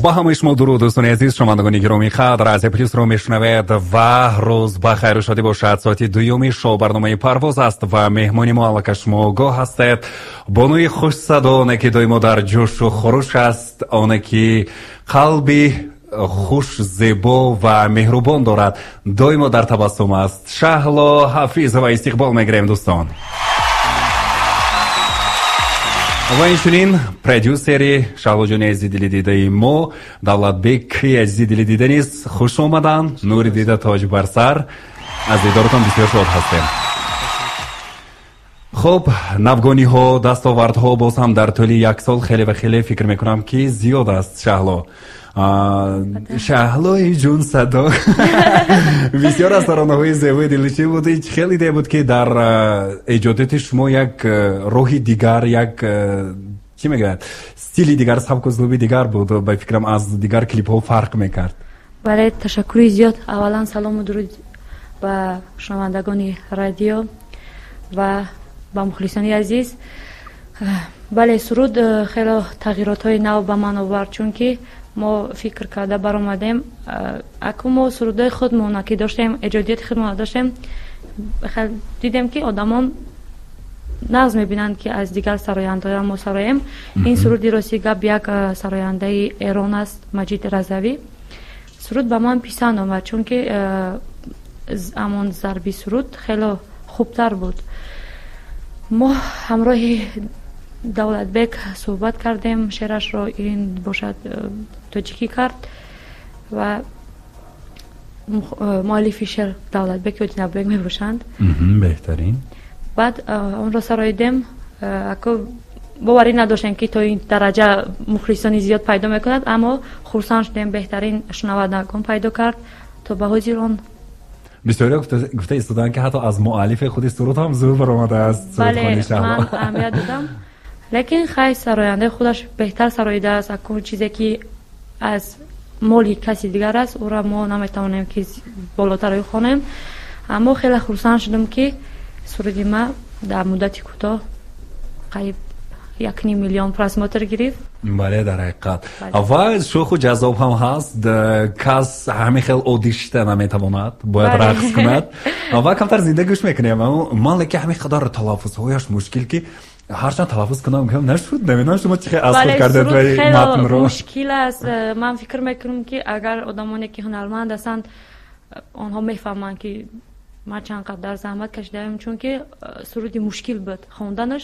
Ба ҳамаи шумо дуруд, дӯстони азиз, шунавандагони гиромӣ қадр, Азия Плюсро мешунавед ва рӯз ба хайру шодӣ бошад. Соати дуюми шоу барномаи Парвоз аст ва меҳмони мо аллака шумо огоҳ ҳастед. Бонуи хушсадо, оне ки доимо дар ҷӯшу хуруш аст, оне ки қалби хуш, зебо ва меҳрубон дорад, доимо дар табассум аст. Шаҳло Ҳафизова истиқбол мегирем, дӯстон. Ва инчунин продюсери Шаҳлоҷони азизи дили дидаи мо, Давлатбеки азизи дили дида низ хуш омаданд. Нури дида, тоҷ бар сар. Аз дидоротон бисёр шод ҳастем. Хуб, навгониҳо, дастовардҳо боз ҳам дар тӯли як сол хеле ва хеле фикр мекунам, ки зиёд аст, Шаҳло. Шаҳлои ҷун садо. Бисёр аз таронаҳои зебои дилнишин буд. Хеле идея буд, ки дар эҷодиёти шумо як роҳи дигар, як, чӣ мегӯяд, стили дигар, сабку услуби дигар буд. Ба фикрам, аз дигар клипҳо фарқ мекард. Бале, ташаккури зиёд. Аввалан салому дуруд ба шунавандагони радио ва ба мухлисони азиз. Бале, суруд хело тағйиротҳои нав ба ман овард, чунки мо фикр карда баромадем. Аку мо сурудҳои худмона ки доштем, эҷодиёти худмона доштем, дидем, ки одамон нағз мебинанд, ки аз дигар сарояндаҳоя мо сароем. Ин суруди, рости гап, як сарояндаи Эрон аст, Маҷид Разавӣ. Суруд ба ман писанд омад, чунки ҳамон зарби суруд хело хубтар буд. Мо ҳамроҳи Давлатбек суҳбат кардем, шеърашро ин бошад тоҷикӣ кард ва муаллифи шеър Давлатбек Ёдинабек мебошанд. Беҳтарин. Баъд онро сароидем. Аку боварӣ надоштем, ки то ин дараҷа мухлисони зиёд пайдо мекунад, аммо хурсанд шудем, беҳтарин шунавандагон пайдо кард. То ба ҳозир он Бисёриҳо гуфта истоданд, ки ҳатто аз муаллифи худи суруд ҳам зур баромадааст. Бале, ман аҳамият додам, лекин хай, сарояндаи худаш беҳтар сароидааст. Акун чизе ки аз моли каси дигар аст, ӯра мо наметавонем, ки болотар хонем. Аммо хеле хурсанд шудам, ки суруди ма дар муддати кӯтоҳ қариб 1,5 миллион просмотр гирифт. Бале, дар ҳақиқат, ва шӯху ҷаззоб ҳам ҳаст. Кас ҳамин хел оддӣ шита наметавонад, бояд рақс кунад. Ва камтар зинда гӯш мекунем. Ман лекин ҳамин қадар талаффузҳояш мушкил, ки ҳарчанд талаффуз кунам, нашуд. Намедонам, шумо чӣ аз худ кардед матнро. Мушкил аст. Ман фикр мекунам, ки агар одамоне ки ҳунарманд ҳастанд, онҳо мефаҳманд, ки ман чанд қадар заҳмат кашидаам, чунки суруди мушкил буд, хонданаш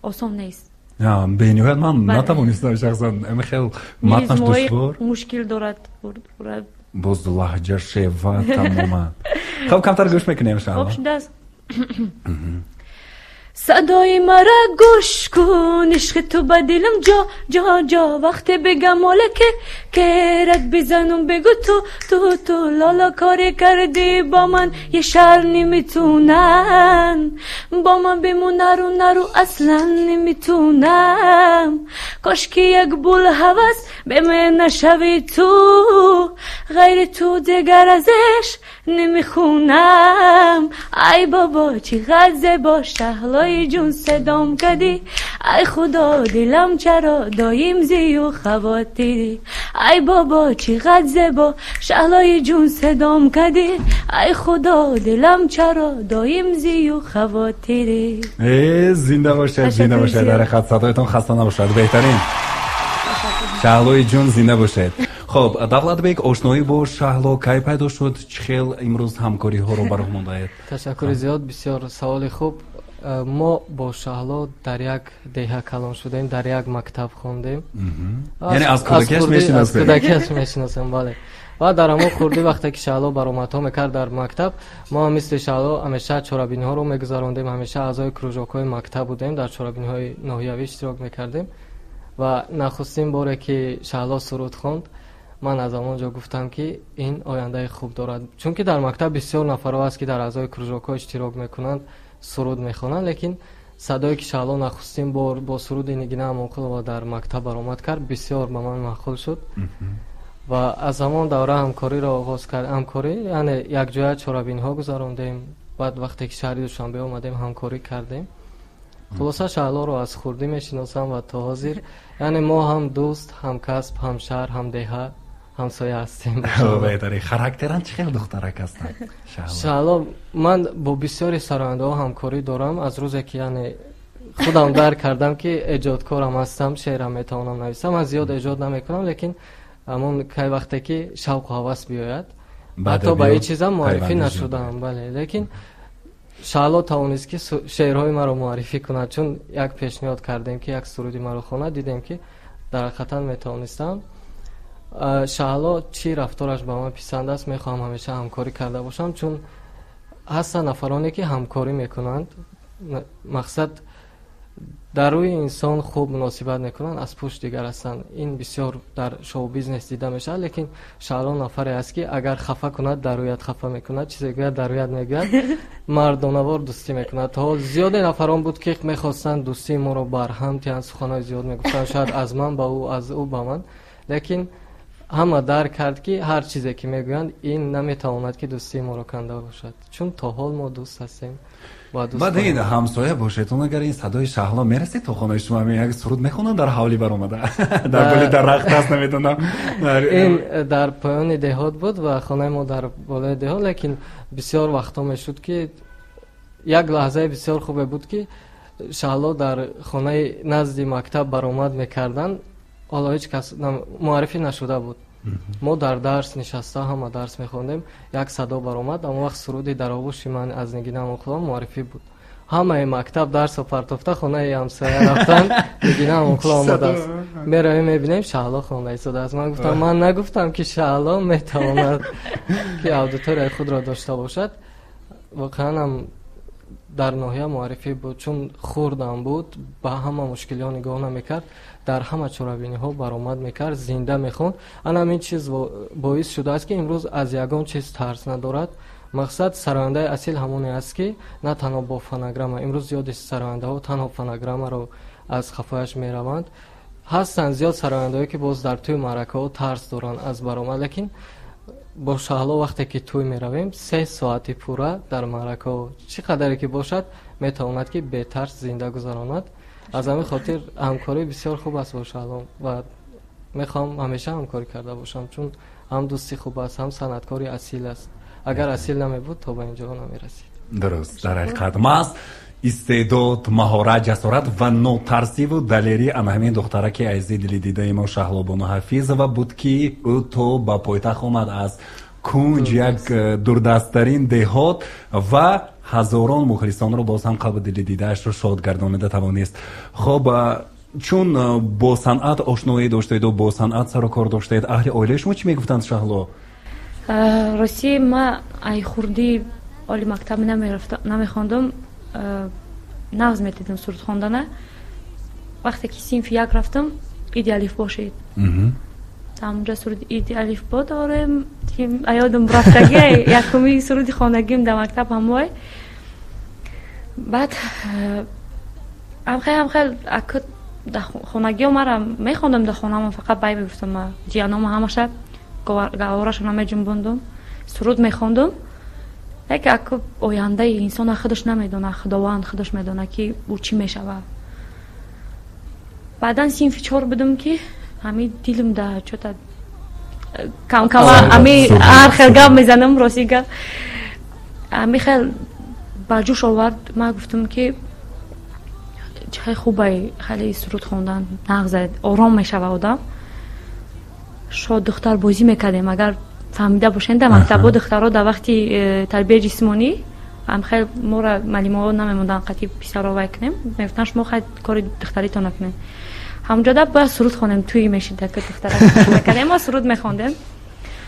осон нест. Бениҳоят, ман натавонистам шахсан, ами хел матнаш душвор. Мушкил дорад. Боз лаҳҷа, шева тамоман. Хоб, камтар гӯш мекунем, шаҳло. Хоб шудааст. Садои мара гӯш кун, ишқи ту ба дилам ҷо ҷо ҷо. Вақте бигам оле ке керак бизанум, бигӯ ту ту ту. Лоло, коре кардӣ бо ман, е шар наметунан бо ман бимон, нару, нару, аслан наметунам. Кошки як бул ҳавас беме нашавӣ ту, ғайри ту дигар азеш намехунам. Ай бобо, чӣ қадр зебо, Шаҳлои ҷун, садом кардӣ. Ай худо, дилам чаро доим зию хавотирӣ? Ай бобо, чӣ қадр зебо, Шаҳлои ҷун, садом кардӣ. Ай худо, дилам чаро доим зию хавотирӣ? Э, зинда бошед, зинда бошед! Дар ҳақиқат, садоятон хаста набошад. Беҳтарин, Шаҳлои ҷун, зинда бошед. Хоб, Давлатбек, ошноӣ бо Шаҳло кай пайдо шуд? Чӣ хел имрӯз ҳамкориҳоро ба роҳ мондаед? Ташаккури зиёд, бисёр саволи хуб. Мо бо Шаҳло дар як деҳа калон шудем, дар як мактаб хондем. Яъне аз кӯдакиаш мешиносед? Аз кӯдакиаш мешиносам, бале. Ва дар ҳамон хурдӣ, вақте ки Шаҳло баромадҳо мекард дар мактаб, мо мисли Шаҳло ҳамеша чорабиниҳоро мегузарондем, ҳамеша аъзои кружокҳои мактаб будем, дар чорабиниҳои ноҳиявӣ иштирок мекардем. Ва нахустин боре ки Шаҳло суруд хонд, ман аз ҳамон ҷо гуфтам, ки ин ояндаи хуб дорад, чунки дар мактаб бисёр нафарҳо ҳаст, ки дар аъзои кружокҳо иштирок мекунанд, суруд мехонанд, лекин садое ки Шаҳло нахустин бор бо суруди Нигина Амонқулова дар мактаб баромад кард, бисёр ба ман маъқул шуд. Ва аз ҳамон давра ҳамкориро оғоз кард, ҳамкорӣ, яъне якҷоя чорабиниҳо гузарондем. Баъд вақте ки шаҳри Душанбе омадем, ҳамкорӣ кардем. Хулоса, Шаҳлоро аз хурдӣ мешиносам ва то ҳозир, яъне мо ҳам дӯст, ҳам касб, ҳам шаҳр, ҳам деҳа, ҳамсоя ҳастем. Беҳтарин. Характеран чӣ хел духтарак ҳастанд Шаҳло? Ман бо бисёри сарояндаҳо ҳамкорӣ дорам. Аз рӯзе ки, яъне, худам дарк кардам, ки эҷодкорам ҳастам, шеърам метавонам нависам, ман зиёд эҷод намекунам, лекин ҳамон кай вақте ки шавқу ҳавас биёяд, ҳатто ба ин чизам муаррифӣ нашудаам, бале, лекин Шаҳло тавонист, ки шеърҳои маро муаррифӣ кунад, чун як пешниҳод кардем, ки як суруди маро хонад, дидем, ки дар ҳақиқатан метавонистам. Шаҳло чӣ рафтораш ба ман писанд аст, мехоҳам ҳамеша ҳамкорӣ карда бошам, чун ҳастанд нафароне, ки ҳамкорӣ мекунанд, мақсад, дар рӯи инсон хуб муносибат мекунанд, аз пушт дигар ҳастанд. Ин бисёр дар шоу-бизнес дида мешавад, лекин Шаҳло нафаре аст, ки агар хафа кунад, дар рӯят хафа мекунад, чизе гӯяд, дар рӯят мегӯяд, мардонавор дӯстӣ мекунад. То зиёде нафарон буд, ки мехостанд дӯстии моро барҳам тиҳанд, суханҳои зиёд мегуфтанд, шояд аз ман ба ӯ, аз ӯ ба ман, лекин ҳама дарк кард, ки ҳар чизе ки мегӯянд, ин наметавонад, ки дӯстии моро канда бошад, чун то ҳол мо дӯст ҳастем. Баъд ин ҳамсоя бошед, он агар ин садои Шаҳло мерасид то хонаи шумо, як суруд мехонанд дар ҳавлӣ баромада, дар боли дарахт аст, намедонам. Ин дар поёни деҳот буд ва хонаи мо дар болои деҳот, лекин бисёр вақтҳо мешуд, ки як лаҳзаи бисёр хубе буд, ки Шаҳло дар хонаи назди мактаб баромад мекарданд. Ҳоло ҳеҷ кас муаррифӣ нашуда буд, мо дар дарс нишаста, ҳама дарс мехондем, як садо баромад. Он вақт суруди «Дар оғӯши ман» аз Нигина Амонқулова муаррифӣ буд. Ҳамаи мактаб дарсо партофта, хонаи ҳамсоя рафтанд, Нигина Амонқулова омадааст. Меравем, мебинем, Шаҳло хонда истодааст. Ман гуфтам, ман нагуфтам, ки Шаҳло метавонад, ки аудиторияи худро дошта бошад? Воқеанам дар ноҳия муаррифӣ буд, чун хурдам буд, ба ҳама мушкилиҳо нигоҳ намекард, дар ҳама чорабиниҳо баромад мекард, зинда мехонд. Ана ҳамин чиз боис шудааст, ки имрӯз аз ягон чиз тарс надорад. Мақсад, сарояндаи асил ҳамоне аст, ки на танҳо бо фонограмма. Имрӯз зиёди сарояндаҳо танҳо фонограммаро аз хафояш мераванд. Ҳастанд зиёд сарояндаҳое, ки боз дар тӯи маъракаҳо тарс доранд аз баромад, лекин бо Шаҳло вақте ки тӯй меравем, 3 соати пурра дар маъракаҳо, чӣ қадаре ки бошад, метавонад, ки бетарс зинда гузаронад. Аз ҳамин хотир ҳамкорӣ бисёр хуб аст бо Шаҳло ва мехоҳам ҳамеша ҳамкорӣ карда бошам, чун ҳам дӯсти хуб аст, ҳам санъаткори асил аст. Агар асил намебуд, то ба инҷо намерасид. Дуруст, дар ҳақиқат маҳз истеъдод, маҳорат, ҷасорат ва нотарсиву далерӣ ана ҳамин духтараки азизи дили дидаи мо, Шаҳлобону Ҳафизова буд, ки ӯ то ба пойтахт омад аз кунҷ як дурдасттарин деҳот ва ҳазорон мухлисонро боз ҳам қалбу дили дидаашро шод гардонида тавонист. Хоб, чун бо санъат ошноӣ доштеду бо санъат сару кор доштед, аҳли оилаи шумо чӣ мегуфтанд, Шаҳло? Ростӣ, ма ай хурдӣ оли мактаб намехондум, нағз медидам суруд хондана. Вақте ки синфи як рафтам, иди алифбо шид, ҳамунҷа суруди иди алифбо дорем, аёдам рафтаги, якуми суруди хондагим дар мактаб ҳамвой. Баъд ҳамхел хонагиҳо мара мехондам дар хонамо, фақат бай мегуфтам, ма ҷиянома ҳамаша гаворашона меҷунбондум, суруд мехондум. Яке аку ояндаи инсона худаш намедона, Худованд худаш медона, ки ӯ чӣ мешавад. Баъдан синфи чор будам, ки ҳами дилм да чота камкама ами ҳар хел гап мезанам, рости гап, ами хел ба ҷӯш овард. Ма гуфтам, ки хеле хубай, хеле суруд хондан нағза, ором мешава одам, шод. Духтар бозӣ мекардем, агар фаҳмида бошед, дар мактабҳо духтарҳо дар вақти тарбияи ҷисмонӣ хел моро маълимаҳо намемонданд қатъи писарро вай кунем, мегуфтанд, шумо хай кори духтаритон накунед. Ҳамонҷода бояд суруд хонем, тӯй мешида, ки духтара мекардем, мо суруд мехондем.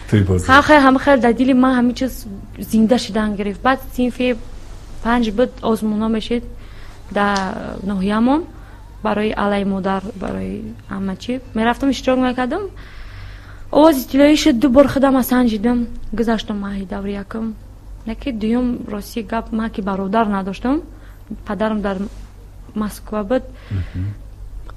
Ҳама хел дар дили ман ҳамин чиз зинда шидан гирифт. Баъд синфи панҷ буд, озмунҳо мешид дар ноҳиямон барои аллаи модар, барои ҳама чӣ мерафтам, иштирок мекардам. Овози тиллоӣ шуд, ду бор худама санҷидам, гузаштам маҳи даври якум, яки дуюм. Рости гап, ман ки бародар надоштам, падарам дар Москва буд,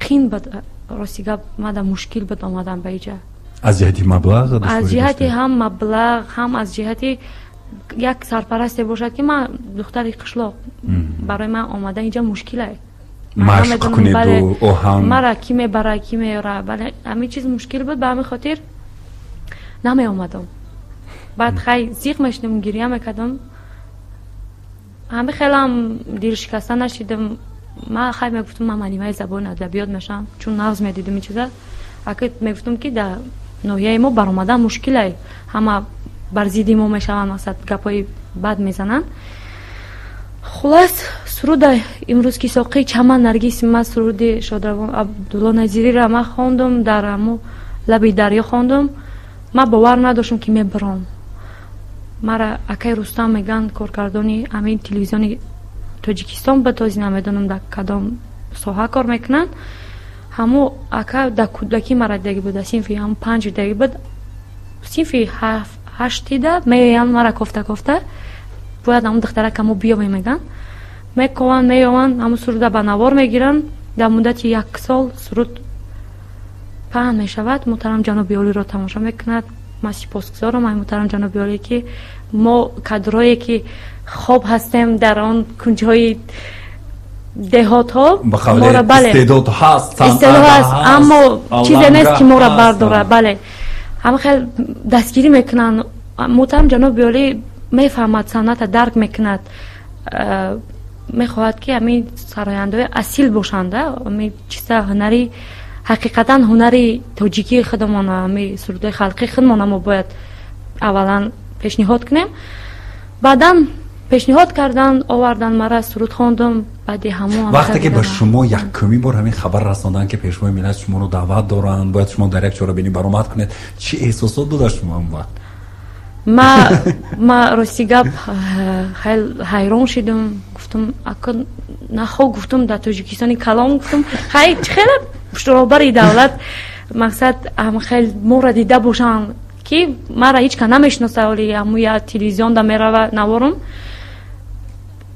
қин буд, рости гап, мада мушкил буд омадан ба иҷа. Аз ҷиҳати маблағ? Аз ҷиҳати ҳам маблағ, ҳам аз ҷиҳати як сарпарасте бошад, ки ман духтари қишлоқ, барои ман омадан инҷа мушкиле. Машқ кунеду оҳанг. Мара ки мебара, ки меёра. Бале, ҳамин чиз мушкил буд, ба ҳамин хотир намеомадам. Баъд хай зиқ мешидам, гиря мекардам. Ҳамин хелам дилшикаста нашидам. Ман хай мегуфтам, ман муаллимаи забони адабиёт мешавам, чун нағз медидам ин чиза. Ака мегуфтам, ки дар ноҳияи мо баромадан мушкилай, ҳама бар зидди мо мешаванд, мақсад гапҳои бад мезананд. Хулас, суруда имрӯз ки соқии чаман наргиси ман, суруди шодравон Абдулло Назирира ман хондум, дар ҳамо лаби дарё хондум. Ман бовар надоштам, ки мебаром. Мара акай Рустам мегӯянд, коркардони ҳамин телевизиони Тоҷикистон, ба този намедонам дар кадом соҳа кор мекунанд. Ҳамо ака дар кӯдакӣ мара дидаги буд, дар синфи ҳам 5 дидаги буд, синфи 8 дида меоянд, мара кофта кофта бояд ҳамон духтарака мо биёвем мегӯянд. Мекованд, меёванд, ҳамон суруда ба навор мегиранд. Дар муддати як сол суруд паҳн мешавад. Муҳтарам ҷаноби олиро тамошо мекунад. Ман сипосгузорам ай муҳтарам ҷаноби олӣ, ки мо кадрое ки хоб ҳастем дар он кунҷҳои деҳотҳо, моро, бале, истеъдод ҳаст, истеъдод ҳаст, аммо чизе нест, ки моро бардорад. Бале, ҳама хел дастгирӣ мекунанд. Муҳтарам ҷаноби олӣ мефаҳмад, санъата дарк мекунад, мехоҳад, ки ҳамин сарояндаҳои асил бошанд, ҳамин чиза ҳунари, ҳақиқатан ҳунари тоҷикии худамон, ҳамин сурудҳои халқии худмона мо бояд аввалан пешниҳод кунем. Баъдан пешниҳод кардан, овардан мара, суруд хондум. Баъди ҳамон Вақте ки ба шумо якумин бор ҳамин хабар расонданд, ки Пешвои миллат шуморо даъват доранд, бояд шумо дар як чорабинӣ баромад кунед, чӣ эҳсосот дода шумо он вақт? Ма рости гап ҳайрон шидум. Гуфтум, ака нахо, гуфтум, дар Тоҷикистони калон, гуфтум, хай чӣ хеле роҳбари давлат, мақсад, хел моро дида бошанд, ки мара ҳеҷ ка намешиноса, оли ҳаму я телевизионда мерава наворум.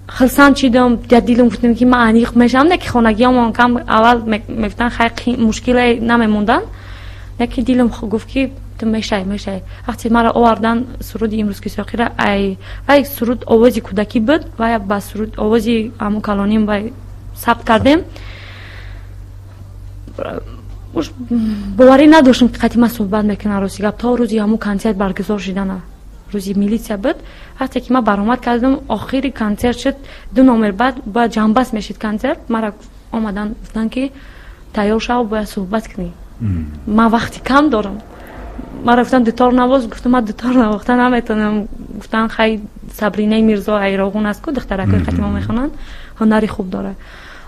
Хурсанд шидам, я дилам гуфтам, ки ман аниқ мешавам, не ки хонагиёмон кам аввал мегуфтанд, хай мушкиле намемонданд, не ки дилам гуфт, ки ту мешай, мешай. Вақте маро овардан, суруди имрӯз ки соқира, ай вай суруд овози кӯдакӣ буд, вай ба суруд овози ҳамун калоним вай сабт кардем. Боварӣ надоштам, ки қати ман суҳбат мекунам, рости гап, то рӯзи ҳамун консерт баргузор шидана. Рӯзи милитсия буд. Вақте ки ман баромад кардам, охири консерт шуд, ду номер баъд бояд ҷамъбаст мешид консерт, мара омадан, гуфтанд, ки тайёр шав, бояд суҳбат кунӣ. Ман вақти кам дорам. Мара гуфтанд, дутор навоз. Гуфтам, ман дутор навохта наметавонам. Гуфтанд, хай, Сабринаи Мирзо Айроғун аст ку, духтаракои қати мо мехонанд, ҳунари хуб дорад,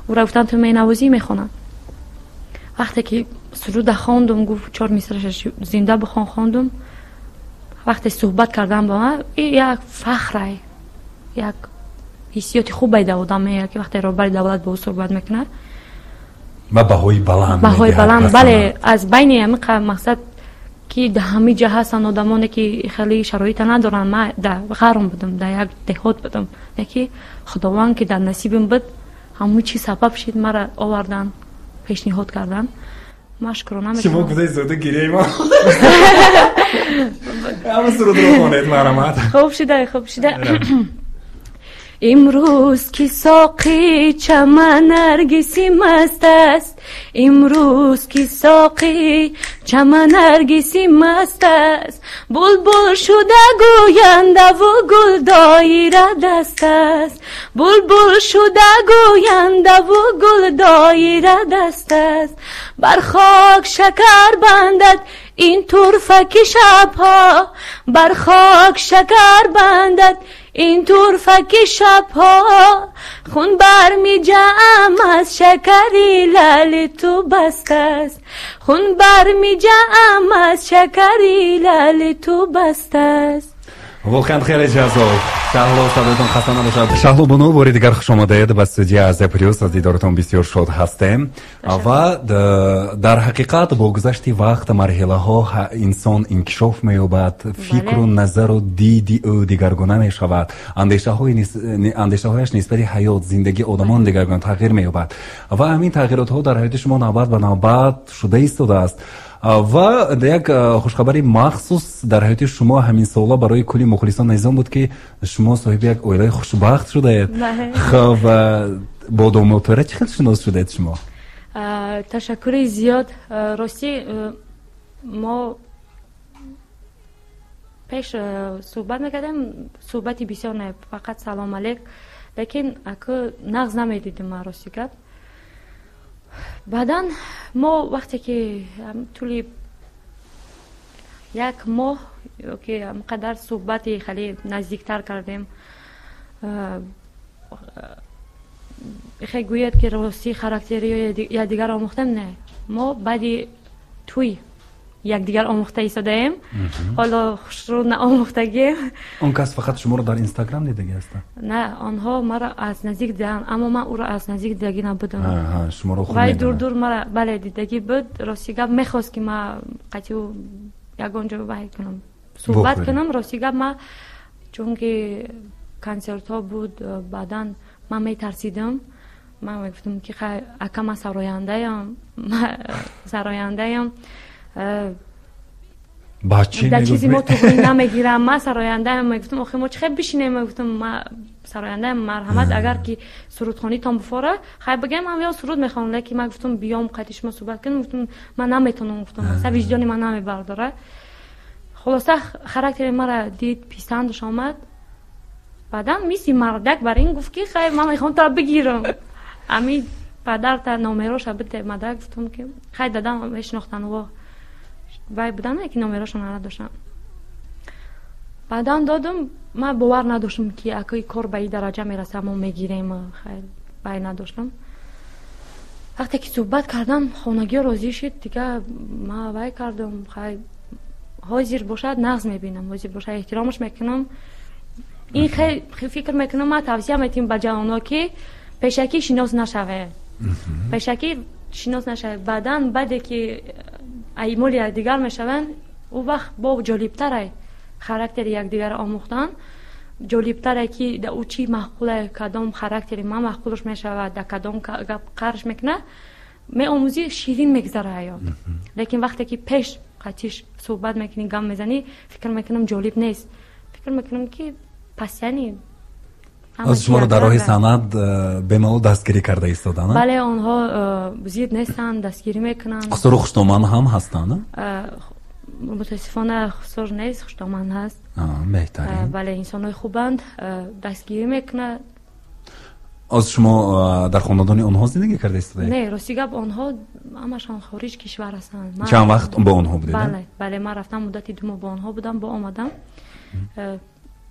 ӯра гуфтанд, ту менавозӣ, мехонад. Вақте ки суруда хондум, гуфт, чор мисраша зинда бихон. Хондум. Вақте суҳбат кардан бо ман, як фахрай, як ҳиссиёти хубе да одам меяд, ки вақте роҳбари давлат бо ӯ суҳбат мекунад Ва баҳои баланд. Баҳои баланд, бале. Аз байни ҳамин мақсад, ки дар ҳамин ҷа ҳастанд одамоне, ки хеле шароита надоранд. Ман дар ғарм будам, дар як деҳот будам, яки Худованд, ки дар насибим буд, ҳамун чиз сабаб шид, мара овардан, пешниҳод кардан. Ман шукрона. Шумо гуфтаи зода гиряи ма, ҳама сурудро хонед, марҳамат. Хуб шида, хуб шида. Имрӯз ки соқи чаман наргиси маст аст, имрӯз ки соқи чаман наргиси маст аст, булбул шуда гӯяндаву гул доира даст аст, булбул шуда гӯяндаву гул доира даст аст. Бар хок шакар бандад ин турфаки шабҳо, бар хок шакар бандад ин турфаки шабҳо, хун бармиҷаам аз шакари лали ту баст аст, хун бармиҷаам аз шакари лали ту баст аст. Воқеан хеле ҷаззоб, Шаҳло, садоятон хаста набошад. Шаҳло бону, бори дигар хуш омадед ба студия Азия Плюс, аз дидоратон бисёр шод ҳастем. Ва дар ҳақиқат бо гузашти вақт, марҳилаҳо инсон инкишоф меёбад, фикру назару диди ӯ дигаргуна мешавад, андешаҳояш нисбати ҳаёт, зиндагӣ, одамон дигаргуна тағйир меёбад. Ва ҳамин тағйиротҳо дар ҳаёти шумо навбат ба навбат шуда истодааст. Ва як хушхабари махсус дар ҳаёти шумо ҳамин сола барои кулли мухлисон азизон буд, ки шумо соҳиби як оилаи хушбахт шудаед. Хуб. Бо домодтора чӣ хел шинос шудед шумо? Ташаккури зиёд. Ростӣ, мо пеш суҳбат мекардем, суҳбати бисёр не, фақат салом алейк, лекин аку нағз намедидим ман, рости гап. Баъдан мо вақте ки тӯли як моҳ ки қадар суҳбати хеле наздиктар кардем, хе гӯяд ки рости характери якдигар омӯхтем, не, мо баъди тӯй якдигар омӯхта истодаем, ҳоло хушрӯ наомӯхтагием. Он кас фақат шуморо дар Инстаграм дидагӣ ҳастанд? Не, онҳо маро аз наздик дидаанд, аммо ман ӯро аз наздик дидагӣ набудам. Шуморо хуб вай медонад. Дур дур мара, бале, дидагӣ буд. Рости гап, мехост ки ман қатъи ӯ ягон ҷо вай кунам, суҳбат Бохӯред. кунам. Рости гап, ман чунки консертҳо буд, баъдан ман метарсидам. Ман мегуфтам ки хай, ака, ман сарояндаям, ман сарояндаям. Ба чӣ Дар чизи мо мегуфт? туғрӣ намегирам, ман сарояндаям. Мегуфтам, охи мо чӣ хел бишинем? Мегуфтам, ман сарояндаям, марҳамат, агар ки сурудхонитон бифора, хай бигем, ман ё суруд мехонам. Лекин ман гуфтам, биём қайти шумо суҳбат кунем, гуфтам, ман наметонам, гуфтам, са виҷдони ман намебардора. Хулоса, характери мара дид, писандаш омад. Баъдан мисли мардак бар ин гуфт ки хай, ман мехоҳам туро бигирам, ами падарта номероша бите. Мадак гуфтам ки хай, дадам мешинохтан, во вай будан, ки номерошо надоштам. Баъдан додум. Ман бовар надоштам ки акои кор ба ин дараҷа мераса, мо мегирем, хай, вай надоштам. Вақте ки суҳбат кардам, хонагиҳо розӣ шид, дига ман вай кардам. Хай, ҳозир бошад, нағз мебинам, ҳозир бошад, эҳтиромаш мекунам. Ин хел фикр мекунам, ман тавсия метиҳам ба ҷавонҳо ки пешакӣ шинос нашавед, пешакӣ шинос нашавед. Баъдан, баъде ки аймоли якдигар мешаванд, ӯ вақт бо ҷолибтарай характери якдигарро омӯхтан, ҷолибтаре ки да ӯ чӣ маъқуле, кадом характери ман маъқулаш мешавад, да кадом гап қарш мекунад, меомӯзӣ, ширин мегзара ҳаёт. Лекин вақте ки пеш қатиш суҳбат мекунӣ, гап мезанӣ, фикр мекунам, ҷолиб нест. Фикр мекунам ки пасяни ҳама Аз чи шуморо дар роҳи якранга. санъат бемалол дастгирӣ карда истода, на? Бале, онҳо зид нестанд, дастгирӣ мекунанд. Хусуру хуштоман ҳам ҳастанд? Мутаассифона, хусур нест, хуштоман ҳаст. Беҳтарин. Бале, инсонҳои хубанд, дастгирӣ мекунад. Оз шумо дар хонадони онҳо зиндагӣ карда истодаед? Не, рости гап, онҳо ҳамашон хориҷ кишвар ҳастанд. Чанд вақт бо онҳо будед? Бале, бале, ман рафтам, муддати 2 моҳ бо онҳо будам, бо омадам.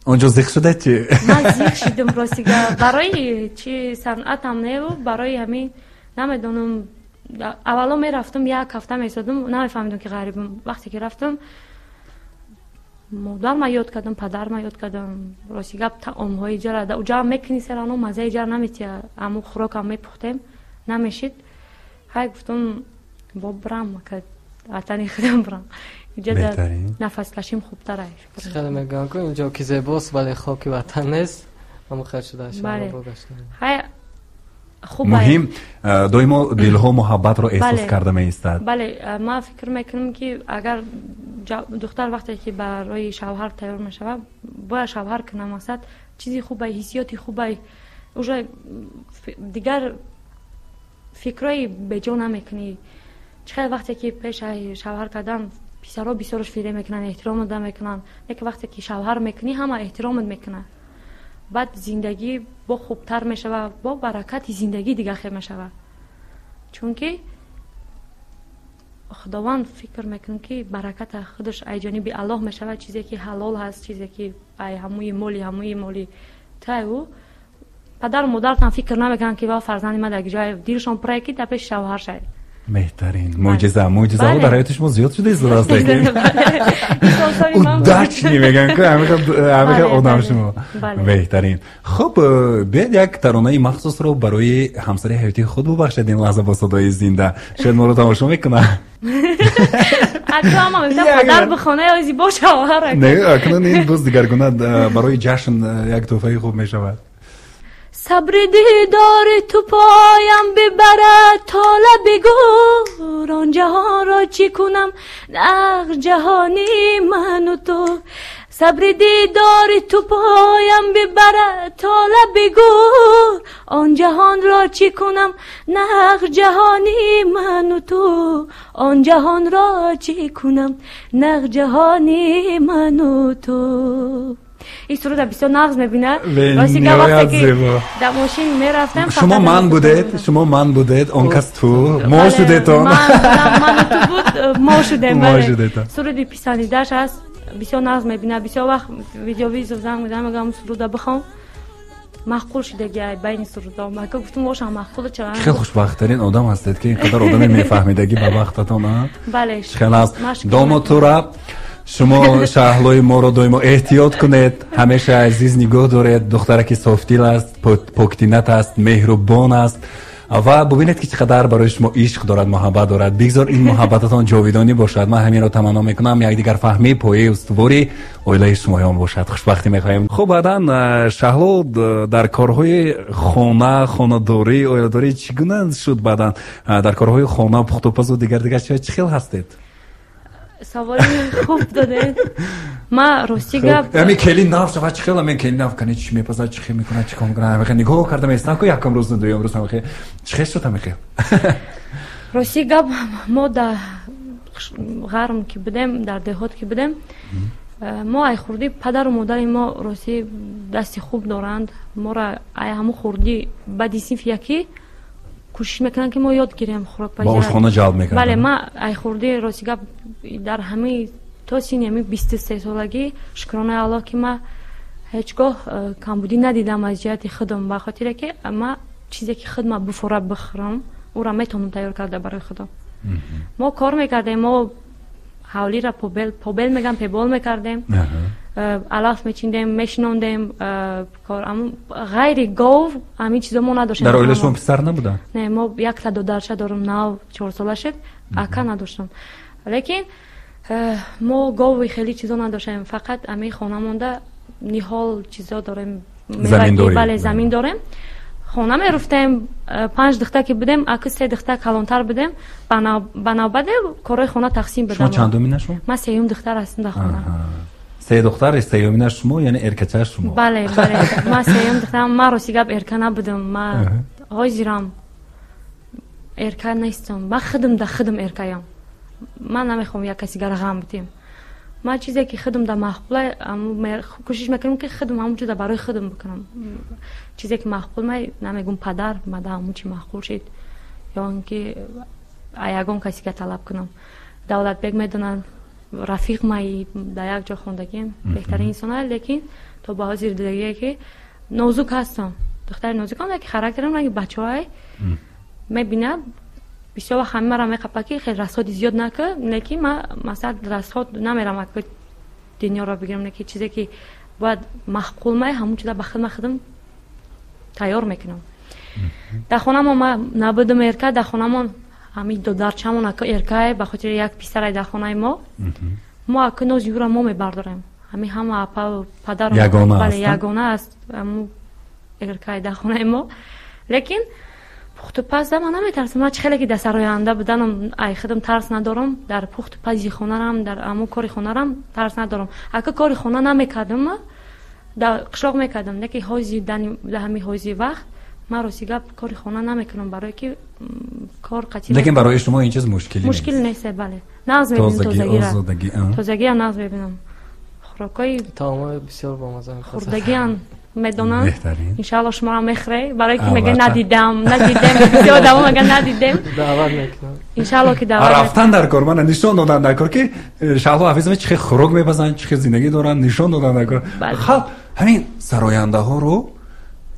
Он ҷо зиқ шудед чи? Ман зиқ шидам, рости гап. Барои чи санъатам неву, барои ҳамин намедонам. Аввало мерафтам, як ҳафта месодам, намефаҳмидам ки ғарибам. Вақте ки рафтам, модарма ёд кардам, падарма ёд кардам. Рости гап, таомҳои ҷара уҷа мекунӣ, серано маззаи ҷара наметия. Аму хӯрокам мепухтем, намешид. Хай, гуфтам, бо брам, ватани худам брам, иҷа дар Беҳтарин. нафаскашим хубтара. Хеле мегӯям ку инҷо ки зебост, вале хоки ватан нест. Ҳамон хел шуда. Бале. Богаштан. Хай, хуб. Муҳим, доимо дилҳо муҳаббатро эҳсос Бале. карда меистад. Бале, ман фикр мекунам ки агар духтар вақте ки барои шавҳар тайёр мешавад, бояд шавҳар кунад. Мақсад, чизи хубай, ҳиссиёти хубай, уже дигар фикрҳои беҷо намекунӣ. Чӣ хел вақте ки пешаи шавҳар кардан писарҳо бисёрш фиреб мекунанд, эҳтиромат намекунанд, лекин вақте ки шавҳар мекунӣ, ҳама эҳтиромат мекунад. Баъд зиндагӣ бо хубтар мешавад, бо баракати зиндагӣ дигар хел мешавад, чунки Худованд, фикр мекунам ки бараката худаш ай ҷониби Аллоҳ мешавад. Чизе ки ҳалол ҳаст, чизе ки ай ҳамуи моли тай, ӯ падару модаратам фикр намекунанд ки ва фарзанди ман дар ҷои дилшон пурае ки дар пеши шавҳар шавед. Беҳтарин. Мӯъҷиза, мӯъҷизаҳо Бале. дар ҳаёти шумо зиёд шуда истодааст, лекин Инсонсони ман буд. Удачный мегӯянд ку, ҳамихел Бале, одам бале. шумо. Бале. Беҳтарин. Хуб, биёед як таронаи махсусро барои ҳамсари ҳаётии худ бубахшед ин лаҳза бо садои зинда. Шояд моро тамошо мекунад. Аку ҳама мегуфтам, падар бихона ё зибо шавҳар. Не, акнун ин боз дигаргуна, барои ҷашн, як тӯҳфаи хуб мешавад. Сабри дидори ту поям бибарад то лаби гӯр, он ҷаҳонро чӣ кунам, нақш ҷаҳони ману ту. Сабри дидори ту поям бибарад то лаби гӯр. Он ҷаҳонро чӣ кунам нақш ҷаҳони ману ту. Он ҷаҳонро чӣ кунам нақш ҷаҳони ману ту. Ин суруда бисёр нағз мебинад. Рости гап вақте ки дар мошин мерафтам, шумо ман будед, шумо ман будед, он кас ту, мо шудетон. Ману ту буд, мо шудем. Суруди писандидааш аст, бисёр нағз мебинад. Бисёр вақт видеовизор занг мезанам, мегӯям суруда бихон. Маъқул шудаги байни сурудҳо. Мака гуфтум бошам маъқул чара. Хеле хушбахттарин одам ҳастед ки инқадар одаме мефаҳмидагӣ ба вақтатон. Бале. Хеле аст. Домод тура шумо шаҳлои моро доимо эҳтиёт кунед, ҳамеша азиз нигоҳ доред. Духтараки софдил аст, поктинат аст, меҳрубон аст ва бубинед ки чӣ қадар барои шумо ишқ дорад, муҳаббат дорад. Бигзор ин муҳаббататон ҷовидонӣ бошад. Ман ҳаминро таманно мекунам. Якдигарфаҳмӣ пояи устувори оилаи шумоён бошад. Хушбахтӣ мехоҳем. Хуб, баъдан Шаҳло дар корҳои хона, хонадорӣ, оиладорӣ чӣ гуна шуд? Баъдан дар корҳои хона, пухтупазу дигар дигар чӣ хел ҳастед? Саволи хуб додед. Ма рости гап ами келин нав шава чӣ хел ами келин нав кани чӣ мепазад, чӣ хел мекунад, чӣ кор мекунад? Ами нигоҳ карда меистам ку якум рӯз, дуюм рӯз ами чӣ хел шуд ами хел? Рости гап мо дар ғарм ки будем, дар деҳот ки будем, мо ай хурдӣ падару модари мо рости дасти хуб доранд. Моро ай ҳамун хурдӣ баъди синфи якӣ кӯшиш мекунанд ки мо ёд гирем хӯрокпазӣ. Ба ошхона ҷалб мекарданд? Бале, ма ай хурдӣ рости гап дар ҳамаи то синни ҳамин 23 солагӣ, шукронаи Аллоҳ ки ма ҳеҷ гоҳ камбудӣ надидам аз ҷиҳати худам, ба хотире ки ма чизе ки худ ма буфора бихӯрам, ӯро метавонам тайёр карда барои худам. Мо кор мекардем, мо ҳавлиро побел мегам, пебол мекардем, алаф мечиндем, мешинондем. Ғайри гов ҳамин чизо мо надоштем. Дар оила шумо писар набуда? Не, мо якта додарча дорам, нав 4 сола шуд, ака надоштам. Лекин мо гови хеле чизо надоштем, фақат ҳамин хона монда ниҳол чизо дорем. Бале, замин дорем. Хона меруфтем, панҷ духта ки будем, аку се духта калонтар будем, ба навбаде корҳои хона тақсим будам. Шумо чандумина шумо? Ман сеюм духтар ҳастам дар хона. Се духтар, сеюмина шумо, яъне эркача шумо. Бале, ман сеюм духтарам. Ман рости гап эрка набудам, ман ҳозирам эрка нестам. Ман худам да худам эркаям. Ман намехоҳам як каси гара ғам бидем. Ман чизе ки худам да маъқула кӯшиш мекунам ки худам ҳамон чиза барои худам бикунам. Чизе ки маъқул ма намегум падар мада ҳамон чи маъқул шид ё он ки ягон касига талаб кунам. Давлатбек медонад, рафиқ май, дар як ҷо хондагием, беҳтарин инсон, лекин то ба ҳозир дидагие ки нозук ҳастам, духтари нозукам, лекин характерам ранги бачаҳое мебинад. Бисёр вақт ҳама маро меқапад ки хеле расходи зиёд накун, лекин ман масалан расход намерам аку дунёро бигирам, лекин чизе ки бояд маъқул май, ҳамон чиза ба худма худам тайёр мекунам. Дар хонамо ма набудам эрка, дар хонамон ҳамин додарчамон аку эркае, ба хотири як писарай дар хонаи мо. Мо аку нози ӯро мо мебардорем. Ҳамин ҳама апа падару бале, ягона аст ҳамун эркае дар хонаи мо. Лекин пухтупазда ман наметарсам. Ман чӣ хеле ки дар сароянда буданам ай худам тарс надорам, дар пухтупази хонарам, дар ҳамун кори хонарам тарс надорам. Ака кори хона намекардам, дар қишлоқ мекардам, лекин ҳози дар ҳамин ҳози вақт ман рости гап кори хона намекунам, барое ки кор қатъи. Лекин барои шумо ин чиз мушкилӣ? Мушкил нест, бале, нағз мебинам, тозагиам нағз мебинам, хӯрокҳои таомҳои бисёр бомаза. Хӯрдагиам медонам. Иншаалло шуморо мехӯре, барое ки мега надидам, надидем, бисёр одамо мега надидем. Даъват мекунам. Иншаалло ки даъват. Рафтан дар кор, мана нишон додан дар кор ки Шаҳло Ҳафизова чӣ хел хӯрок мепазанд, чӣ хел зиндагӣ доранд, нишон додан дар кор. Халқ ҳамин сарояндаҳоро,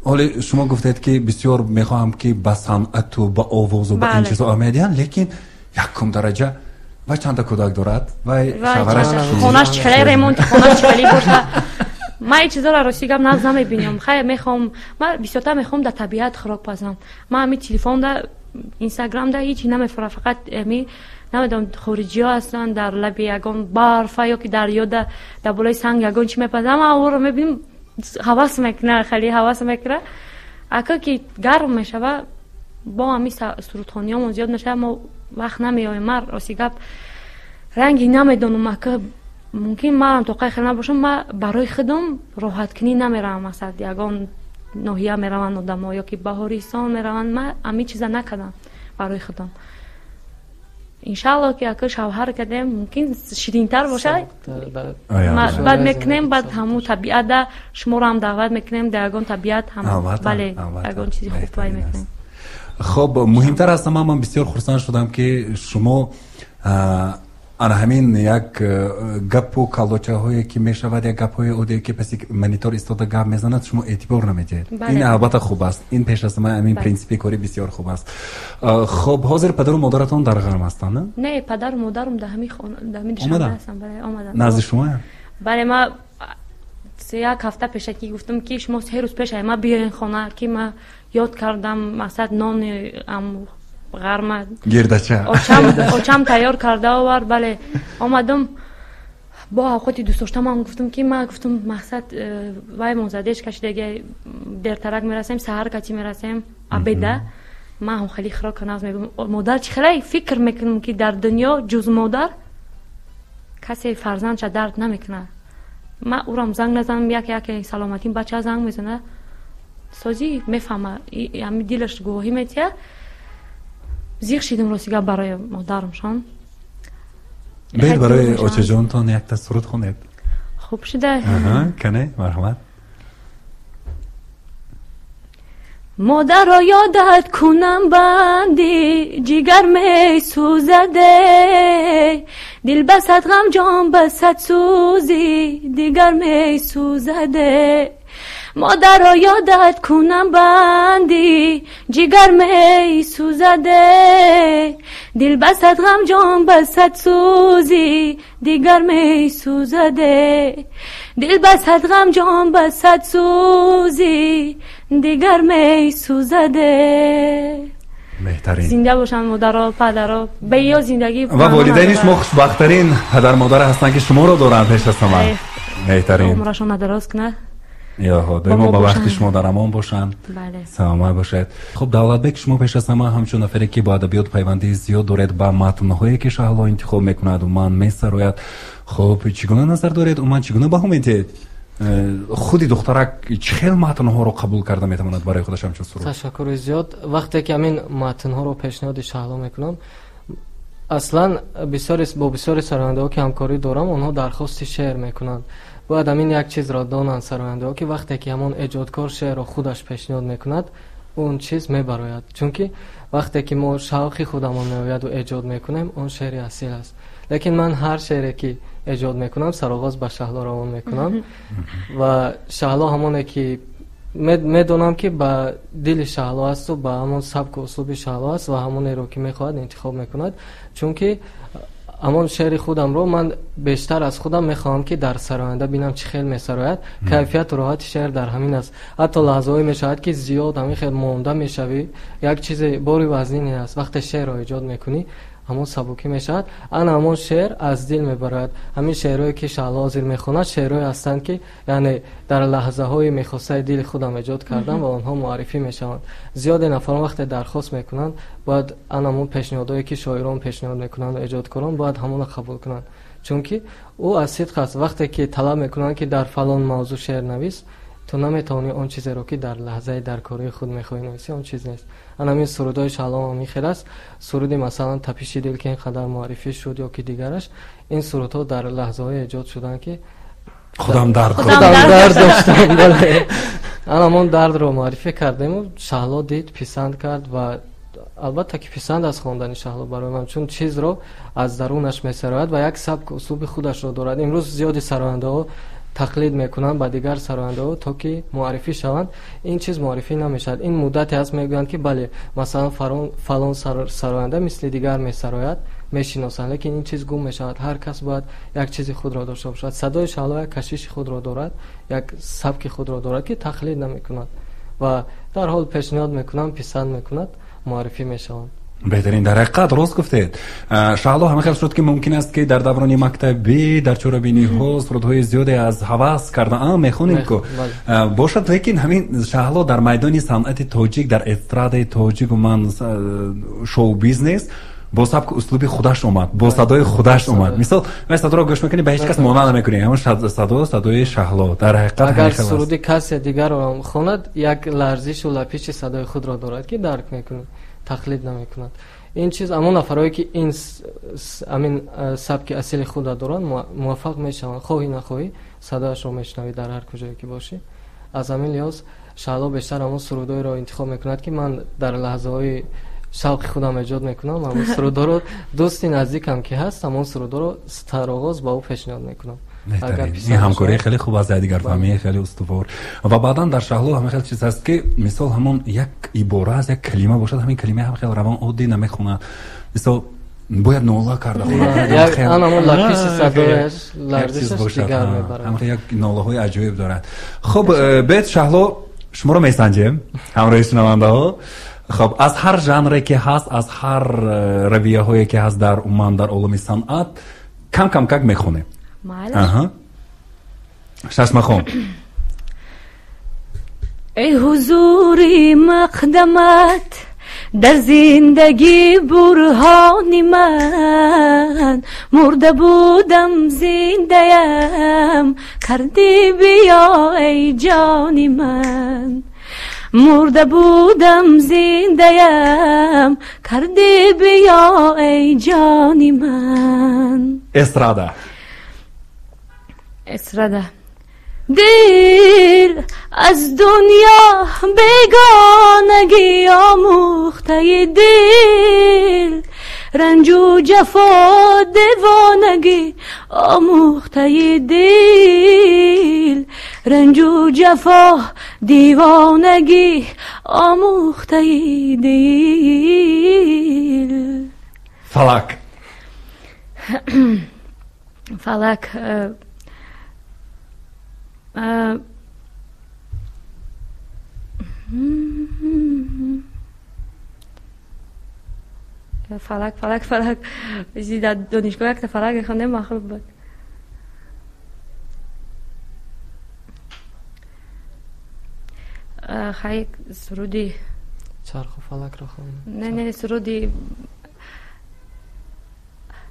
ҳоле шумо гуфтед ки бисёр мехоҳам ки ба санъату ба овозу ба ин чизо аҳамият диҳанд, лекин якум дараҷа вай чанда кӯдак дорад, вай шавҳараш. Хонаш чӣ хеле, ремонти хонаш чӣ хеле боша. Ман ин чизоро рости гап нағз намебинам. Хай, мехоҳам, ман бисёртар мехоҳам дар табиат хӯрок пазам. Ман ҳамин телефонда, инстаграмда ҳичи намефурам, фақат ами намедонам, хориҷиҳо ҳастанд, дар лаби ягон барфа ё ки дарёда дар болои санг ягон чӣ мепазам. Ман ӯро мебинам, ҳавас мекуна, хеле ҳавас мекуна. Ака ки гарм мешава, бо ҳамин сурудхониҳомон зиёд мешава, мо вақт намеёбем. Ман рости гап ранги намедонам, ака Мумкин ман тоқаи хел набошам, ман барои худам роҳаткунӣ намеравам, масалан ягон ноҳия мераванд одамо ё ки Баҳористон мераванд, ман ҳамин чиза накардам барои худам. Иншаалло ки ака шавҳар кардем, мумкин ширинтар бошад. Баъд мекунем, баъд ҳамун табиата шуморо ҳам даъват мекунем, дар ягон табиат ҳам, бале, ягон чизи хуб вай мекунем. Хоб, муҳимтар аз ҳама ман бисёр хурсанд шудам, ки шумо ана ҳамин як гапу калочаҳое ки мешавад, як гапҳои одие ки паси монитор истода гап мезанад, шумо эътибор намедиҳед. Ин албатта хуб аст. Ин пеш аз ҳама ҳамин принсипи кори бисёр хуб аст. Хоб, ҳозир падару модаратон дар ғарм ҳастанд, на? Не, падару модарам дар ҳамин хона, дар ҳамин Душанбе ҳастанд. Бале, омаданд. Назди шумоянд? Бале, ман як ҳафта пешакӣ гуфтам, ки шумо 3 рӯз пеш ма биёен хона, ки ман ёд кардам, мақсад нони ғарма гирдача очам тайёр карда овард. Бале, омадам бо авқоти дӯстдошта, ман гуфтам, ки ман гуфтам мақсад вай монзадеш кашидаги дертарак мерасем, саҳар кати мерасем, обеда. Ман ҳам хеле хӯрока нағз мегӯям. Модар чӣ хеле фикр мекунам, ки дар дунё ҷуз модар касе фарзандша дард намекунад. Ман ӯрам занг назанам, як яке саломатим бача занг мезанад, созӣ мефаҳма, ҳами дилаш гувоҳӣ метиҳад. Зиқ шидам рости гап барои модарамшон. Бед барои очаҷонтон якта суруд хонед. Хуб шуда. Кане, марҳамат. Модарро ёдат кунам банди, ҷигар месӯзаде, дил ба сад ғам, ҷон ба сад сӯзӣ, дигар месӯзаде. Модарро ёдат кунам банди, ҷигар месӯзаде, дил ба сад ғам, ҷон ба сад сӯзӣ, дигар месӯзаде. Дил ба сад ғам, ҷон ба сад сӯзӣ, дигар месӯзаде. Беҳтарин. Зинда бошанд модаро, падаро, ба ё зиндагӣ ва волидайни шумо хушбахттарин падар модар ҳастанд, ки шуморо доранд пеш аз ҳама. Беҳтарин. Умрашонро дароз кунад. Илоҳо, доимо ба вақти шумо дар амон бошанд, саломат бошед. Хуб, Давлатбек, шумо пеш аз ҳама ҳамчун нафаре ки бо адабиёт пайванди зиёд доред, ба матнҳое ки Шаҳло интихоб мекунад, умуман месарояд, хуб, чӣ гуна назар доред, умуман чӣ гуна баҳо медиҳед? Худи духтарак чӣ хел матнҳоро қабул карда метавонад барои худаш ҳамчун суруд? Ташаккури зиёд. Вақте ки ҳамин матнҳоро пешниҳоди Шаҳло мекунам, аслан бо бисёри сарояндаҳо ки ҳамкорӣ дорам, онҳо дархости шеър мекунанд. Бояд ҳамин як чизро донанд сарояндаҳо, ки вақте ки ҳамон эҷодкор шеърро худаш пешниҳод мекунад, он чиз мебарояд. Чунки вақте ки мо шавқи худамон меояду эҷод мекунем, он шеъри асил аст. Лекин ман ҳар шеъре ки эҷод мекунам, сароғоз ба Шаҳло равон мекунам ва Шаҳло ҳамоне ки медонам ки ба дили Шаҳло асту ба ҳамон сабку услуби Шаҳло аст ва ҳамонеро ки мехоҳад интихоб мекунад. Чунки ҳамон шеъри худамро ман бештар аз худам мехоҳам, ки дар сароянда бинам чӣ хел месарояд. Кайфияту роҳати шеър дар ҳамин аст. Ҳатто лаҳзаҳое мешавад, ки зиёд ҳамин хел монда мешавӣ, як чизе бори вазнине аст. Вақте шеърро эҷод мекунӣ, ҳамон сабукӣ мешавад, ана ҳамон шеър аз дил мебарояд. Ҳамин шеърҳое ки Шаҳло ҳозир мехонад, шеърҳое ҳастанд, ки яъне дар лаҳзаҳои мехостаи дили худам эҷод кардам ва онҳо муаррифӣ мешаванд. Зиёде нафарон вақте дархост мекунанд, бояд ана ҳамон пешниҳодҳое ки шоирон пешниҳод мекунанд ва эҷодкорон бояд ҳамонро қабул кунанд, чунки ӯ аз сидқ аст. Вақте ки талаб мекунанд, ки дар фалон мавзӯъ шеър навис, ту наметавонӣ он чизеро ки дар лаҳзаи дар кории худ мехоҳӣ нависӣ, он чиз нест. Ана ҳамин сурудҳои Шаҳло ҳамин хел аст. Суруди масалан тапиши дил, ки ин қадар муаррифӣ шуд ё ки дигараш, ин сурудҳо дар лаҳзаҳое эҷод шуданд, ки худам дард доштам. Бале, ана ҳамон дардро муаррифӣ кардему Шаҳло дид, писанд кард ва албатта ки писанд аст хондани Шаҳло барои ман, чун чизро аз дарунаш месарояд ва як сабку услуби худашро дорад. Имрӯз зиёди сарояндаҳо тақлид мекунанд ба дигар сарояндаҳо, то ки муаррифӣ шаванд. Ин чиз муаррифӣ намешавад. Ин муддате аст, мегӯянд, ки бале, масалан фалон сароянда мисли дигар месарояд, мешиносанд, лекин ин чиз гум мешавад. Ҳар кас бояд як чизи худро дошта бошад. Садои Шаҳло як кашиши худро дорад, як сабки худро дорад, ки тақлид намекунад ва дар ҳол пешниҳод мекунанд, писанд мекунад, муаррифӣ мешаванд. Беҳтарин, дар ҳақиқат рост гуфтед. Шаҳло, ҳама хел шуд, ки мумкин аст, ки дар даврони мактабӣ дар чорабиниҳо сурудҳои зиёде аз ҳавас карда мехонем ку бошад, лекин ҳамин Шаҳло дар майдони санъати тоҷик, дар эстрадаи тоҷик, умуман шоу бизнес Бо сабку услуби худаш омад, бо садои худаш омад. Мисол, ман садоро гӯш мекунӣ, ба ҳеҷ кас монанд намекунӣ. Ҳамон садо, садои Шаҳло. Дар ҳақиқат агар суруди касе дигарро ҳам хонад, як ларзишу лапиши садои худро дорад, ки дарк мекунӣ, тақлид намекунад. Ин чиз ҳамон нафарое ки ин ҳамин сабки асили худро доранд, муваффақ мешаванд. Хоҳӣ нахоҳӣ садояшро мешунавӣ дар ҳар куҷое ки бошӣ. Аз ҳамин лиҳоз Шаҳло бештар ҳамон сурудҳоеро интихоб мекунад, ки ман дар лаҳзаҳои шавқи худам эҷод мекунам. Ҳамон сурудҳоро дӯсти наздикам ки ҳаст, ҳамон сурудҳоро сароғоз ба ӯ пешниҳод мекунам. Ин ҳамкорӣ хеле хуб аст, дигарфаҳмӣ хеле устувор. Ва баъдан дар Шаҳло ҳамин хел чиз ҳаст, ки мисол ҳамон як ибора аст, як калима бошад, ҳамин калима ҳам хеле равон оддӣ намехонад. Мисол бояд нола карда хонад. Ҳамон лапиши садояш, ларзишаш дигар мебарад. Ҳамин як нолаҳои аҷоиб дорад. Хуб, бед Шаҳло, шуморо месанҷем ҳамроҳи шунавандаҳо. Хуб, аз ҳар жанре ки ҳаст, аз ҳар равияҳое ки ҳаст дар умуман дар олами санъат, кам кам как мехонем. Шашмахон. Эй ҳузури мақдамат дар зиндагӣ бурҳони ман, мурда будам зиндаям, кардӣ биё эй ҷони ман. Мурда будам зиндаям, кардӣ биё эй ҷони ман. Эстрада. Эстрада. Дил аз дунё бегонагӣ омӯхтаи дил, ранҷу ҷафо девонагӣ омӯхтаи дил, ранҷу ҷафо девонагӣ омӯхтаи дил. Фалак. Фалак. Фалак, фалак, фалак. Дар донишгоҳ якта фалак мехондем, махлуб буд. Хай суруди чарху фалакро хондем. Не, не, суруди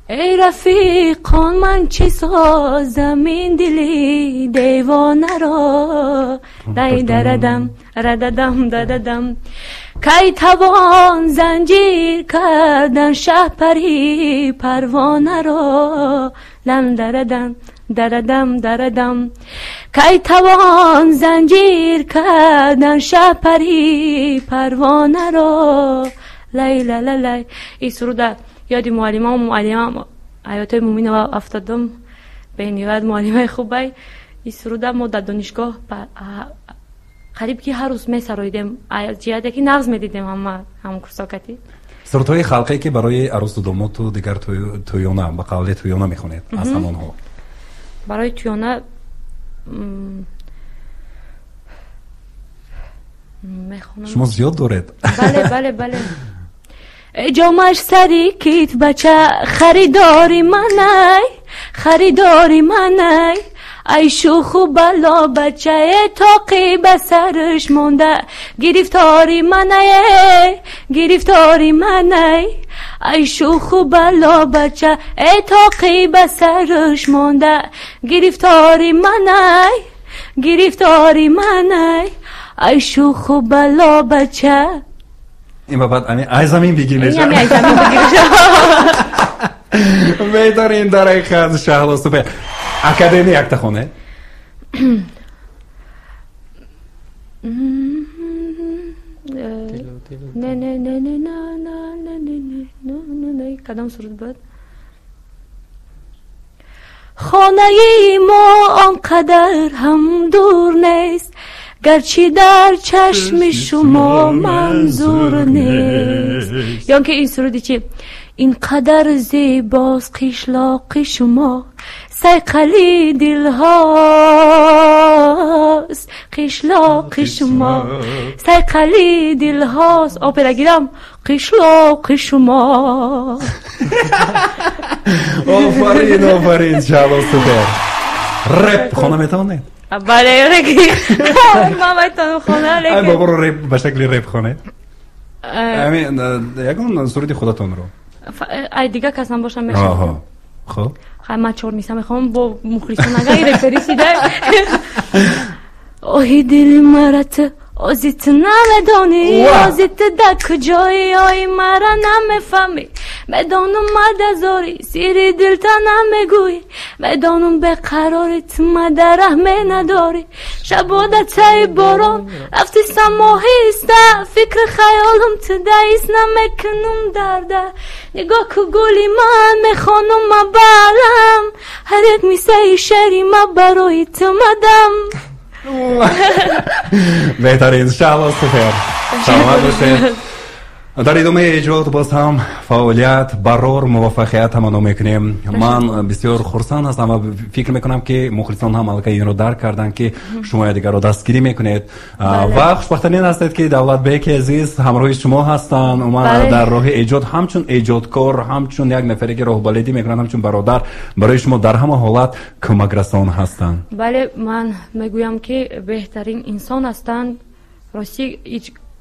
эй рафиқон, ман чӣ созам ин дили девонаро, дай дарадам рададам дададам, кай тавон занҷир кардан шаҳпари парвонаро, лам дарадам дарадам дарадам, кай тавон занҷир кардан шаҳпари парвонаро, лай ла ла лай. Ин суруда ёди муаллимам, муаллимам Ҳаётои Муминова афтодам, бениҳоят муаллимаи хубай. Ин суруда мо дар донишгоҳ қариб ки ҳар рӯз месароидем, ҷиҳате ки нағз медидем ҳама ҳамкурсокатӣ. Сурудҳои халқе ки барои арӯсу домоту дигар тӯёна, ба қавли тӯёна мехонед, аз ҳамонҳо. Барои тӯёна мехонам. Шумо зиёд доред? Бале, бале, бале. Ҷомаш сари кит бача, харидори манай, харидори манай, ай шӯху бало бача, тоқи ба сараш монда, гирифтори манай, гирифтори манай, ай шӯху бало бача, тоқи ба сараш монда, гирифтори манай, гирифтори манай, ай шӯху бало бача. Ин ба баъд ай замин бигир мешавад. Ай замин бигир мешавад. Беҳтарин дар ҳақиқат Шаҳло супер. Академия якта хонед. Не, не, не, не, на, на, не, не, не, не, не, кадом суруд буд? Хонаи мо он қадар ҳам дур нест, гарчи дар чашми шумо манзур нест. Ё ки ин суруди чи? Ин қадар зебост қишлоқи шумо, сайқали дилҳост қишлоқи шумо, сайқали дилҳост. Опера гирам, қишлоқи шумо. Офарин, офарин, Шаҳло супер. Реп хона метавонед? Бале, лекин ман метавонам хона, лекин ай боборо реп ба шакли реп хонед. Ягон суруди худатонро. Ай дига касам бошам мешавад. Хуб. Хай ман чор миса мехоҳам бо мухлисон агар рефери шида. Оҳи дили мара ту ози ту намедонӣ, ози ту дар куҷоӣ, ои мара намефаҳмӣ. Медонам мадазорӣ, сири дилта намегӯӣ, медонам беқарорӣ, ту мадараҳме надорӣ. Шабода таи борон рафти самоҳиста, фикри хаёлам ту даис намекунам дарда. Нигоҳ ку гули ман, мехонам ма балам, ҳар як мисаи шеъри ма барои ту мадам. Беҳтарин, Шаҳло, супер, саломат бошед. Дар идомаи эҷод боз ҳам фаъолият, барор, муваффақият таманно мекунем. Ман бисёр хурсанд ҳастам ва фикр мекунам, ки мухлисон ҳам аллакай инро дарк карданд, ки шумо якдигарро дастгирӣ мекунед ва хушбахтарин ҳастед, ки Давлатбеки азиз ҳамроҳи шумо ҳастанд. Умуман, дар роҳи эҷод ҳамчун эҷодкор, ҳамчун як нафаре, ки роҳбаледӣ мекунанд, ҳамчун бародар барои шумо дар ҳама ҳолат кӯмакрасон ҳастанд. Бале, ман мегӯям, ки беҳтарин инсон ҳастанд. Ростӣ,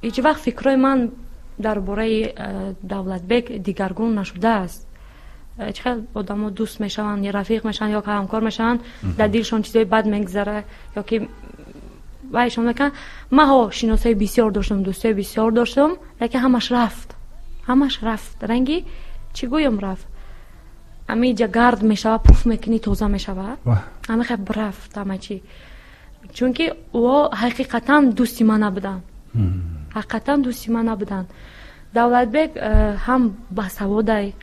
ҳеҷ вақт фикрҳои ман дар бораи Давлатбек дигаргун нашудааст. Чӣ хел одамо дӯст мешаванд, рафиқ мешаванд ё ҳамкор мешаванд, дар дилшон чизои бад мегузара ё ки вайшон мекунанд. Ман ҳо шиносои бисёр доштам, дӯстои бисёр доштам, лекин ҳамаш рафт, ҳамаш рафт. Ранги чӣ гӯям, рафт. Ҳамиҷа гард мешава, пуф мекунӣ, тоза мешава, ҳамихе рафт ҳама чӣ. Чунки ӯ ҳақиқатан дӯсти ман набуданд, ҳақиқатан дӯсти ман набуданд. Давлатбек ҳам басаводай,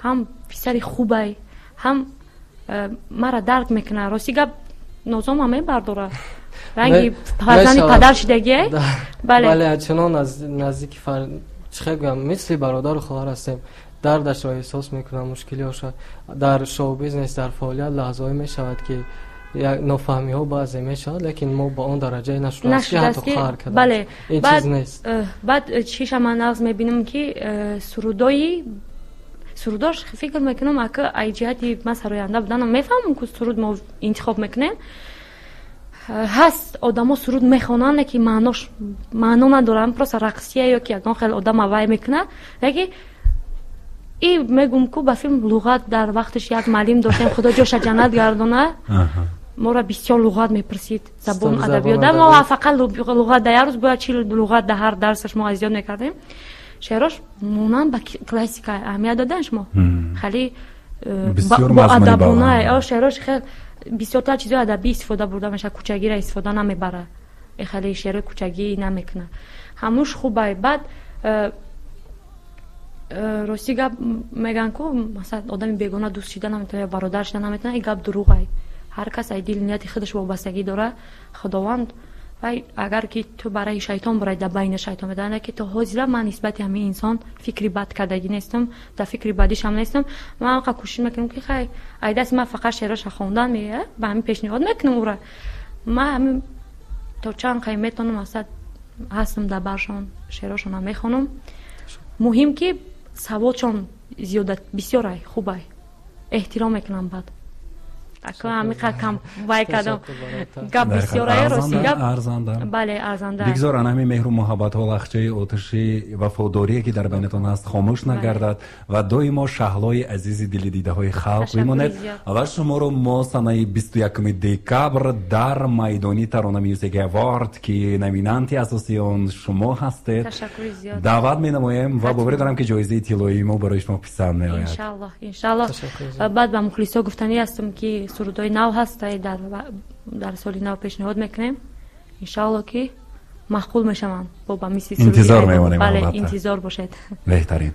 ҳам писари хубай, ҳам мара дарк мекунад. Рости гап, нозома мебардора, ранги фарзанди падар шидагиай. Бале, чунон наздики, чӣ хел гӯям, мисли бародару хоҳар ҳастем. Дардашро эҳсос мекунам, мушкилиҳоша. Дар шоу-бизнес, дар фаъолият лаҳзаҳое мешавад, ки нофаҳмиҳо баъзе мешавад, лекин мо ба он дараҷае нашудааст, ки ҳатто қаҳр кардам. Ин чиз нест. Баъд чиша ман нағз мебинам, ки сурудош, фикр мекунам, ака, ай ҷиҳати ман сароянда буданам мефаҳмам, ку суруд мо интихоб мекунем. Ҳаст одамо суруд мехонанд, ки маънош маъно надоранд, просто рақсия ё ки ягон хел одам авай мекунад. Лекин и мегум ку ба филм луғат дар вақташ як маълим доштем, худо ҷоша ҷаннат гардона, моро бисёр луғат мепурсид, забон, адабиёт. Мо фақат луғат да як рӯз бояд 40 луғат да ҳар дарсаш мо азёд мекардем. Шеърош монанд ба классика, аҳамият додан шумо, хеле боадабона шеърош, хел бисёртар чизои адабӣ истифода бурда мешавад, кӯчагиро истифода намебара, хеле шеърои кӯчагӣ намекунад, ҳамуш хубай. Баъд рости гап, мегӯянд ку, масалан, одами бегона дӯст шида наметавонад ё бародар шида наметавонад. Ин гап дурӯғай. Ҳар кас ай дили нияти худаш вобастагӣ дорад. Худованд вай, агар ки ту барои шайтон бурай, дар байни шайтон медонад, ки то ҳозира ман нисбати ҳамин инсон фикри бад кардагӣ нестам, дар фикри бадишам нестам. Ман ҳамқа кӯшиш мекунам, ки хай, ай дасти ман фақат шеъроша хондан мея, ба ҳамин пешниҳод мекунам ӯра. Ман ҳамин то чанд қай метавонам, асад ҳастам дар баршон, шеърошонам мехонам. Муҳим ки саводшон зиёда, бисёрай, хубай, эҳтиром мекунам. Баъд ака ҳамиқа кам вай кардам, гап бисёрае, рости гап. Арзанда. Бале, арзанда. Бигзор ана ҳамин меҳру муҳаббатҳо, лахчаи оташи вафодорие, ки дар байнатон аст, хомӯш нагардад ва доимо Шаҳлои азизи дили дидаҳои халқ бимонед. Ва шуморо мо санаи 21 декабр дар майдони Тарона Music Award, ки номинанти асосии он шумо ҳастед, даъват менамоем ва боварӣ дорам, ки ҷоизаи тиллоии мо барои шумо писанд меояд. Иншаллоҳ, иншаллоҳ. Баъд ба мухлисо гуфтанӣ ҳастам, ки сурудҳои нав ҳаст, дар соли нав пешниҳод мекунем. Иншалло, ки маъқул мешаванд бо ба мисли. Интизор мемонем. Бале, интизор бошед. Беҳтарин,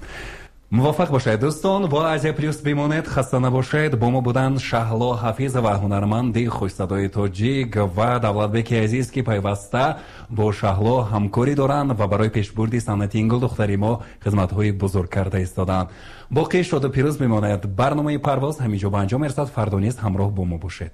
муваффақ бошед, дӯстон, бо Азия Плюс бимонед. Хаста набошед. Бо мо буданд Шаҳло Ҳафизова, ҳунарманди хушсадои тоҷик, ва Давлатбеки азиз, ки пайваста бо Шаҳло ҳамкорӣ доранд ва барои пешбурди санъати ин гулдухтари мо хизматҳои бузург карда истоданд. Боқӣ шоду пирӯз бимонед. Барномаи Парвоз ҳамин ҷо ба анҷом мерасад. Фардо низ ҳамроҳ бо мо бошед.